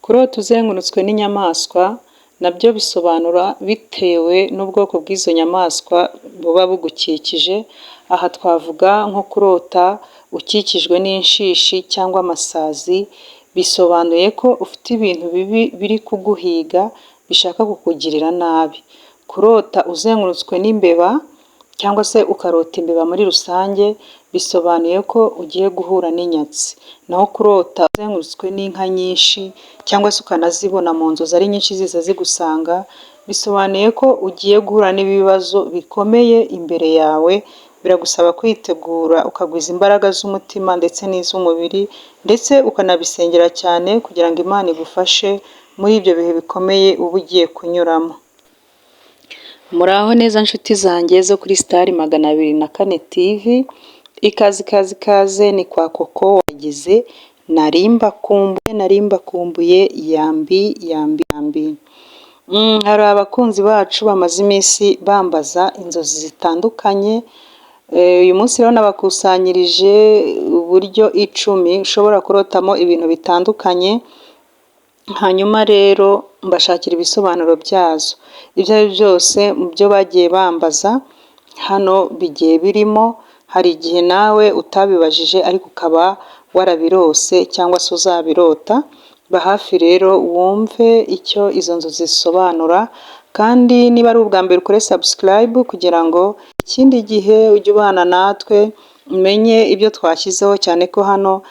Kurota uzengurutswe n'inyamaswa nabyo bisobanura bitewe n'ubwoko bw'izo nyamaswa buba bugukikije. Aha twavuga nko kurota ukikijwe n'inshishi cyangwa amasazi, bisobanuye ko ufite ibintu bibi biri kuguhiga bishaka kukugirira nabi. Kurota uzengurutswe n'imbeba cyangwa se ukarota imbeba muri rusange, bisobanuye ko ugiye guhura n'inyatsi. Naho kurota uzengurutswe n'inka nyinshi cyangwa se ukanazibona mu nzozi ari nyinshi ziza zigusanga, bisobanuye ko ugiye guhura n'ibibazo bikomeye imbere yawe. Biragusaba kwitegura, ukagwiza imbaraga z'umutima ndetse n'iz'umubiri, ndetse ukanabisengera cyane kugira ngo Imana igufashe muri ibyo bihe bikomeye uba ugiye kunyuramo. Muraho neza nshuti zanjye zo kuri Star 204 TV, ikaze ikaze ikaze, ni kwa Koko wagize. Nari mbakumbuye, nari mbakumbuye, yambi yambi yambi. Hari abakunzi bacu bamaze iminsi bambaza inzozi zitandukanye. Uyu munsi rero nabakusanyirije uburyo 10 ushobora kurotamo ibintu bitandukanye, hanyuma rero mbashakira ibisobanuro byazo. Ibyo ari byo byose, mu byo bagiye bambaza hano bigiye birimo. Hari igihe nawe utabibajije ariko ukaba warabirose cyangwa se uzabirota. Ba hafi rero wumve icyo izo nzozi zisobanura, kandi niba ari ubwa mbere ukore subscribe kugira ngo ikindi gihe ujye ubana natwe, umenye ibyo twashyizeho, cyane ko hano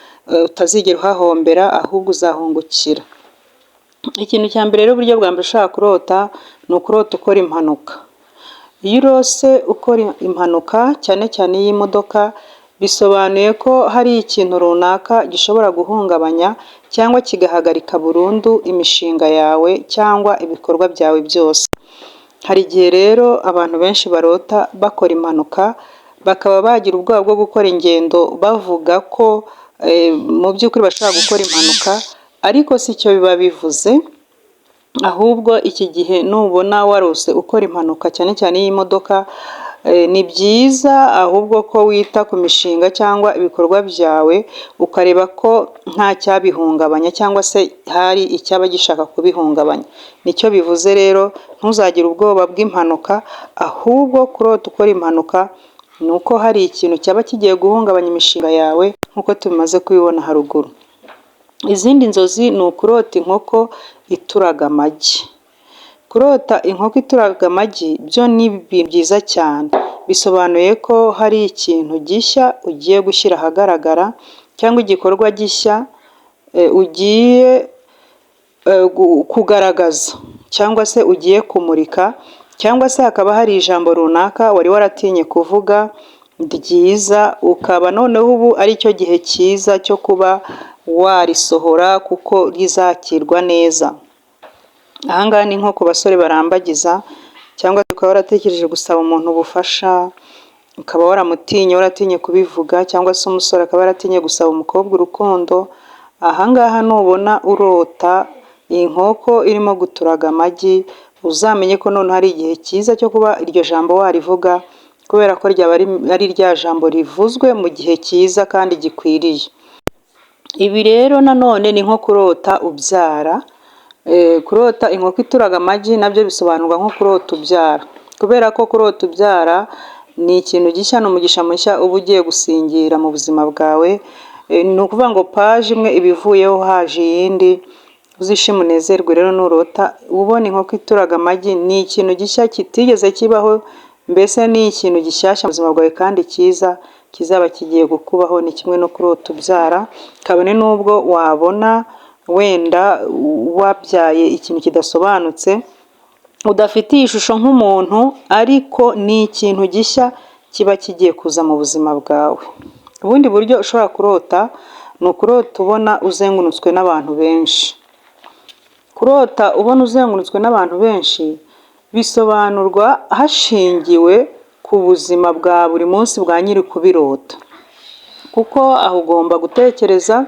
utazigera uhahombera, ahubwo uzahungukira. Ikintu cya mbere rero, uburyo bwa mbere ushobora kurota ni ukurota ukora impanuka. Iyo urose ukora impanuka, cyane cyane iy'imodoka, bisobanuye ko hari ikintu runaka gishobora guhungabanya cyangwa kigahagarika burundu imishinga yawe cyangwa ibikorwa byawe byose. Hari igihe rero abantu benshi barota bakora impanuka, bakaba bagira ubwoba bwo gukora ingendo, bavuga ko mu by'ukuri bashobora gukora impanuka, ariko si cyo biba bivuze. Ahubwo iki gihe nubona warose ukora impanuka, cyane cyane y'imodoka, ni byiza ahubwo ko wita ku mishinga cyangwa ibikorwa byawe, ukareba ko nta cyabihungabanya cyangwa se hari icyaba gishaka kubihungabanya. Nicyo bivuze rero, ntuzagire ubwoba bw'impanuka, ahubwo kurota ukora impanuka ni uko hari ikintu cyaba kigiye guhungabanya imishinga yawe, nk'uko tubimaze kubibona haruguru. Izindi nzozi ni ukurota inkoko ituraga amagi. Kurota inkoko ituraga amagi byo ni ibintu byiza cyane, bisobanuye ko hari ikintu gishya ugiye gushyira ahagaragara cyangwa igikorwa gishya ugiye kugaragaza cyangwa se ugiye kumurika, cyangwa se hakaba hari ijambo runaka wari waratinye kuvuga ryiza, ukaba noneho ubu ari cyo gihe cyiza cyo kuba warisohora kuko rizakirwa neza. Aha ngaha ni nko ku basore barambagiza, cyangwa ukaba waratekereje gusaba umuntu ubufasha, ukaba waramutinye, waratinye kubivuga, cyangwa se umusore akaba yaratinye gusaba umukobwa urukundo. Aha ngaha nubona urota inkoko irimo guturaga amagi, uzamenye ko noneho ari igihe cyiza cyo kuba iryo jambo warivuga, kubera ko ryaba ari rya jambo rivuzwe mu gihe cyiza kandi gikwiriye. Ibi rero nanone ni nko kurota ubyara. Kurota inkoko ituraga amagi nabyo bisobanurwa nko kurota ubyara, kubera ko kurota ubyara ni ikintu gishya, ni umugisha mushya uba ugiye gusingira mu buzima bwawe. Ni ukuvuga ngo paji imwe iba ivuyeho haje iyindi. Uzishime unezerwe rero nurota ubona inkoko ituraga amagi, ni ikintu gishya kitigeze kibaho, mbese ni ikintu gishyashya mu buzima bwawe kandi cyiza kizaba kigiye kukubaho. Ni kimwe no kurota ubyara, kabone n'ubwo wabona wenda wabyaye ikintu kidasobanutse, udafitiye ishusho nk'umuntu, ariko ni ikintu gishya kiba kigiye kuza mu buzima bwawe. Ubundi buryo ushobora kurota ni ukurota ubona uzengurutswe n'abantu benshi. Kurota ubona uzengurutswe n'abantu benshi bisobanurwa hashingiwe ku buzima bwa buri munsi bwa nyiri kubirota, kuko aho ugomba gutekereza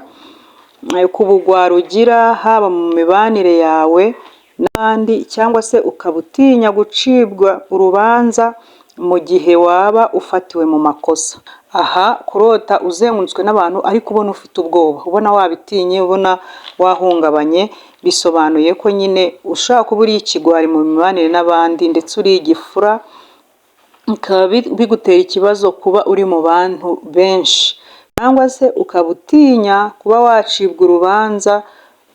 ku bugwari ugira, haba mu mibanire yawe n'abandi, cyangwa se ukaba utinya gucibwa urubanza. mu gihe waba ufatiwe mu makosa. Aha kurota uzengurutswe n'abantu ariko ubona ufite ubwoba, ubona wabitinye, ubona wahungabanye, bisobanuye ko nyine ushobora kuba uri ikigwari mu mibanire n'abandi ndetse uri igifura, bikaba bigutera ikibazo kuba uri mu bantu benshi, cyangwa se ukaba utinya kuba wacibwa urubanza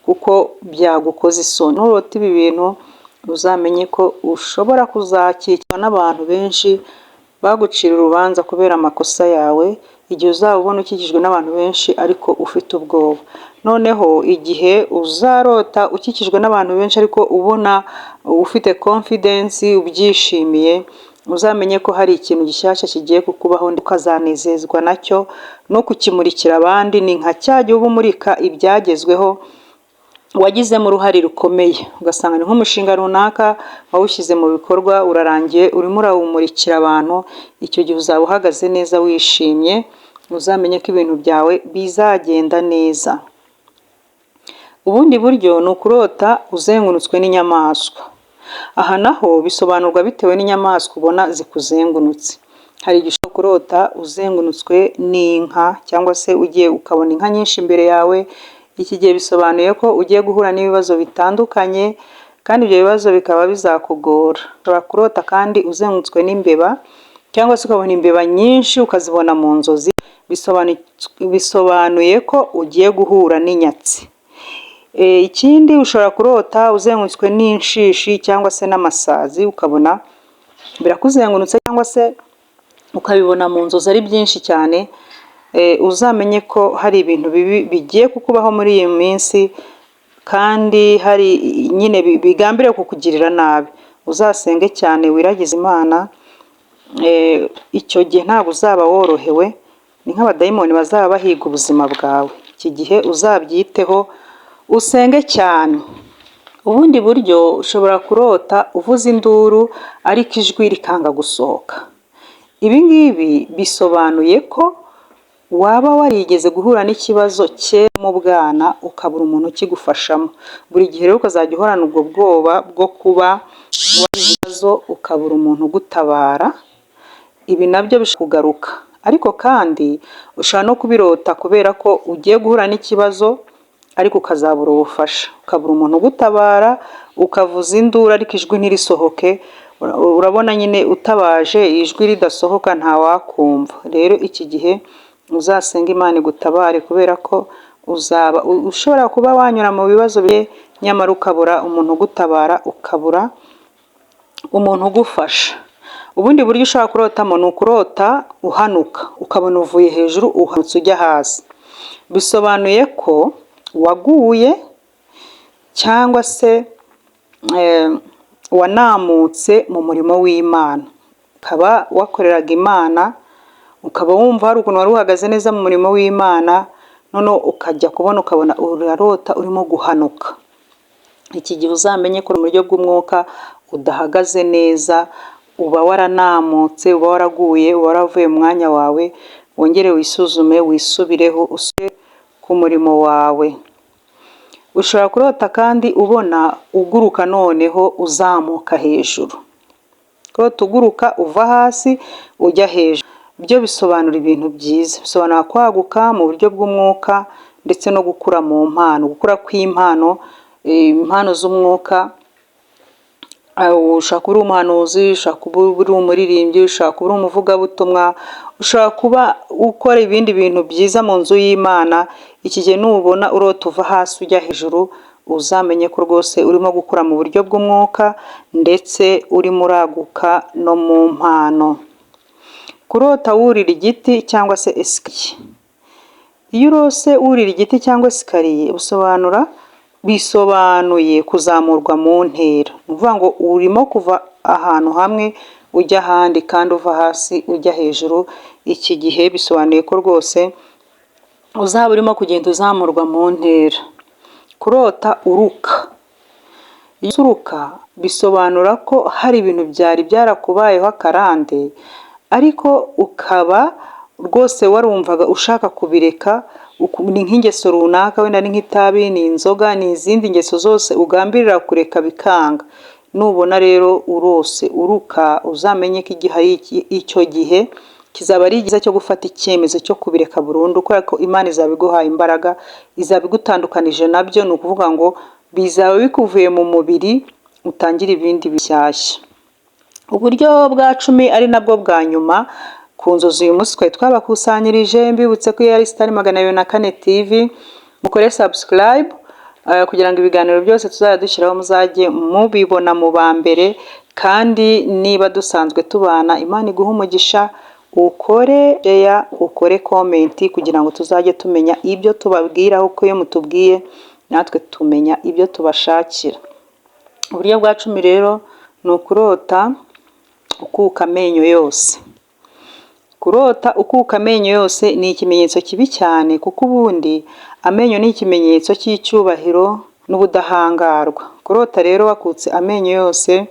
kuko byagukoza isoni. Nurota ibi bintu uzamenye ko ushobora kuzakikwa n'abantu benshi bagucira urubanza kubera amakosa yawe, igihe uzaba ubona ukikijwe n'abantu benshi ariko ufite ubwoba. Noneho igihe uzarota ukikijwe n'abantu benshi ariko ubona ufite confidence, ubyishimiye, uzamenye ko hari ikintu gishyashya kigiye kukubaho ukazanezezwa nacyo no kukimurikira abandi. Ni nka cya gihe uba umurika ibyagezweho wagizemo uruhare rukomeye, ugasanga ni nk'umushinga runaka wawushyize mu bikorwa urarangiye, urimo urawumurikira abantu, icyo gihe uzaba uhagaze neza wishimye, uzamenye ko ibintu byawe bizagenda neza. Ubundi buryo ni ukurota uzengurutswe n'inyamaswa. Aha naho bisobanurwa bitewe n'inyamaswa ubona zikuzengurutse. Hari igihe ushobora kurota uzengurutswe n'inka cyangwa se ugiye ukabona inka nyinshi imbere yawe, iki gihe bisobanuye ko ugiye guhura n'ibibazo bitandukanye kandi ibyo bibazo bikaba bizakugora. Ushobora kurota kandi uzengurutswe n'imbeba cyangwa se ukabona imbeba nyinshi ukazibona mu nzozi, bisobanuye ko ugiye guhura n'inyatsi. Ikindi, ushobora kurota uzengurutswe n'inshishi cyangwa se n'amasazi, ukabona birakuzengurutse cyangwa se ukabibona mu nzozi ari byinshi cyane, uzamenye ko hari ibintu bibi bigiye kukubaho muri iyi minsi kandi hari nyine bigambiriye kukugirira nabi. Uzasenge cyane, wiragize Imana, icyo gihe ntabwo uzaba worohewe, ni nk'abadayimoni bazaba bahiga ubuzima bwawe. Iki gihe uzabyiteho, usenge cyane. Ubundi buryo, ushobora kurota uvuza induru ariko ijwi rikanga gusohoka. Ibi ngibi bisobanuye ko waba warigeze guhura n'ikibazo kera mu bwana ukabura umuntu ukigufashamo. Buri gihe rero ukazajya uhorana ubwo bwoba bwo kuba wagize ikibazo ukabura umuntu ugutabara, ibi nabyo bishobora kugaruka. Ariko kandi ushobora no kubirota kubera ko ugiye guhura n'ikibazo ariko ukazabura ubufasha, ukabura umuntu ugutabara, ukavuza induru ariko ijwi ntirisohoke. Urabona nyine utabaje ijwi ridasohoka ntawakumva. Rero iki gihe uzasenge Imana igutabare kubera ko uzaba ushobora kuba wanyura mu bibazo nyamara ukabura umuntu ugutabara, ukabura umuntu ugufasha. Ubundi buryo ushobora kurotamo ni ukurota uhanuka, ukabona uvuye hejuru uhanutse ujya hasi. Bisobanuye ko waguye cyangwa se wanamutse mu murimo w'Imana, ukaba wakoreraga Imana, ukaba wumva hari ukuntu wari uhagaze neza mu murimo w'Imana, noneho ukajya kubona ukabona urarota urimo guhanuka. Iki gihe uzamenye ko mu buryo bw'umwuka udahagaze neza, uba waranamutse, uba waraguye, uba waravuye mu mwanya wawe, wongere wisuzume, wisubireho, usubire ku murimo wawe. Ushobora kurota kandi ubona uguruka noneho uzamuka hejuru. Kurota uguruka uva hasi ujya hejuru, byo bisobanura ibintu byiza, bisobanura kwaguka mu buryo bw'umwuka ndetse no gukura mu mpano, gukura kw'impano, impano z'umwuka. Ushobora kuba uri umuhanuzi, ushobora kuba uri umuririmbyi, ushobora kuba uri umuvugabutumwa, ushobora kuba ukora ibindi bintu byiza mu nzu y'Imana. Iki gihe nubona urota uva hasi ujya hejuru, uzamenye ko rwose urimo gukura mu buryo bw'umwuka ndetse urimo uraguka no mu mpano. Kurota wurira igiti cyangwa se escalier. Iyo urose wurira igiti cyangwa escalier bisobanuye kuzamurwa mu ntera. Ni ukuvuga ngo urimo kuva ahantu hamwe ujya ahandi kandi uva hasi ujya hejuru, iki gihe bisobanuye ko rwose uzaba urimo kugenda uzamurwa mu ntera. Kurota uruka. Iyo uruka bisobanura ko hari ibintu byari byarakubayeho akarande ariko ukaba rwose warumvaga ushaka kubireka, ni nk'ingeso runaka, wenda ni nk'itabi, ni inzoga, ni izindi ngeso zose ugambirira kureka bikanga. Nubona rero urose uruka, uzamenye ko igihe ari icyo gihe kizaba ari cyiza cyo gufata icyemezo cyo kubireka burundu, kubera ko Imana izaba iguhaye imbaraga, izaba igutandukanije nabyo. Ni ukuvuga ngo bizaba bikuvuye mu mubiri, utangire ibindi bishyashya. Uburyo bwa 10, ari nabwo bwa nyuma ku nzozi uyu munsi twari twabakusanyirije, mbibutse ko iyo ari Star 204 TV, mukore subscribe kugira ngo ibiganiro byose tuzajya dushyiraho muzajye mubibona mu ba mbere. Kandi niba dusanzwe tubana, Imana iguhe umugisha, ukore share, ukore comment, kugira ngo tuzajye tumenya ibyo tubabwira, kuko iyo mutubwiye natwe tumenya ibyo tubashakira. Uburyo bwa 10 rero ni ukurota ukuka amenyo yose. Kurota ukuka amenyo yose ni ikimenyetso kibi cyane, kuko ubundi amenyo ni ikimenyetso cy'icyubahiro n'ubudahangarwa. Kurota rero wakutse amenyo yose,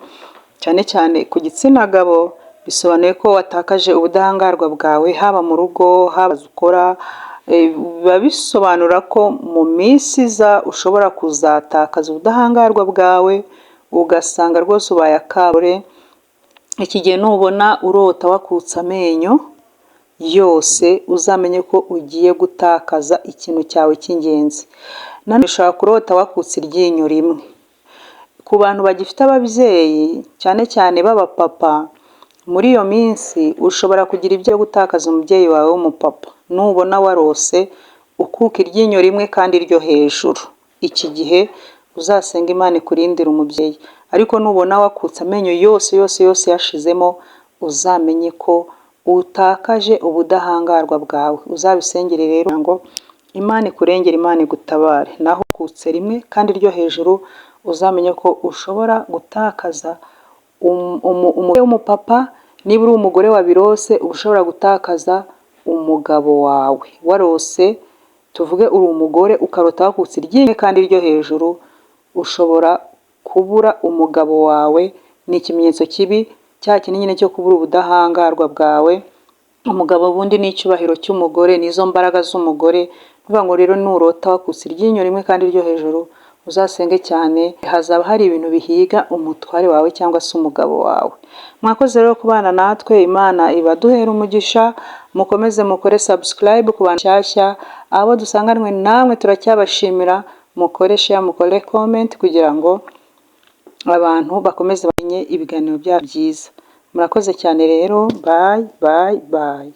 cyane cyane ku gitsina gabo, bisobanuye ko watakaje ubudahangarwa bwawe, haba mu rugo, haba ukora. Biba bisobanura ko mu minsi iza ushobora kuzatakaza ubudahangarwa bwawe, ugasanga rwose ubaye akabure. Iki gihe nubona urota wakutse amenyo yose, uzamenye ko ugiye gutakaza ikintu cyawe cy'ingenzi. Nanone ushobora kurota wakutse iryinyo rimwe. Ku bantu bagifite ababyeyi, cyane cyane b'abapapa, muri iyo minsi ushobora kugira ibyo gutakaza umubyeyi wawe w'umupapa. Nubona warose ukuka iryinyo rimwe kandi ryo hejuru, iki gihe uzasenga Imana ikurindire umubyeyi. Ariko nubona wakutse amenyo yose yose yose yashizemo, uzamenye ko utakaje ubudahangarwa bwawe. Uzabisengere rero ngo Imana ikurengere, Imana igutabare. Naho ukutse rimwe kandi ryo hejuru, uzamenye ko ushobora gutakaza umugore w'umupapa. Niba uri umugore wabirose, uba ushobora gutakaza umugabo wawe. Warose, tuvuge uri umugore, ukarota wakutse iryinyo kandi ryo hejuru, ushobora kubura umugabo wawe. Ni ikimenyetso kibi, cya kindi nyine cyo kubura ubudahangarwa bwawe. Umugabo ubundi ni icyubahiro cy'umugore, nizo mbaraga z'umugore. Ni ngo rero nurota wakutse iryinyo rimwe kandi ryo hejuru, uzasenge cyane, hazaba hari ibintu bihiga umutware wawe cyangwa se umugabo wawe. Mwakoze rero kubana natwe, Imana ibaduhera umugisha. Mukomeze mukore subscribe ku bantu nshyashya, abo dusanganwe namwe turacyabashimira. Mukore share, mukore comment, kugira ngo abantu bakomeze bamenye ibiganiro byacu byiza. Murakoze cyane rero, bye bye bye.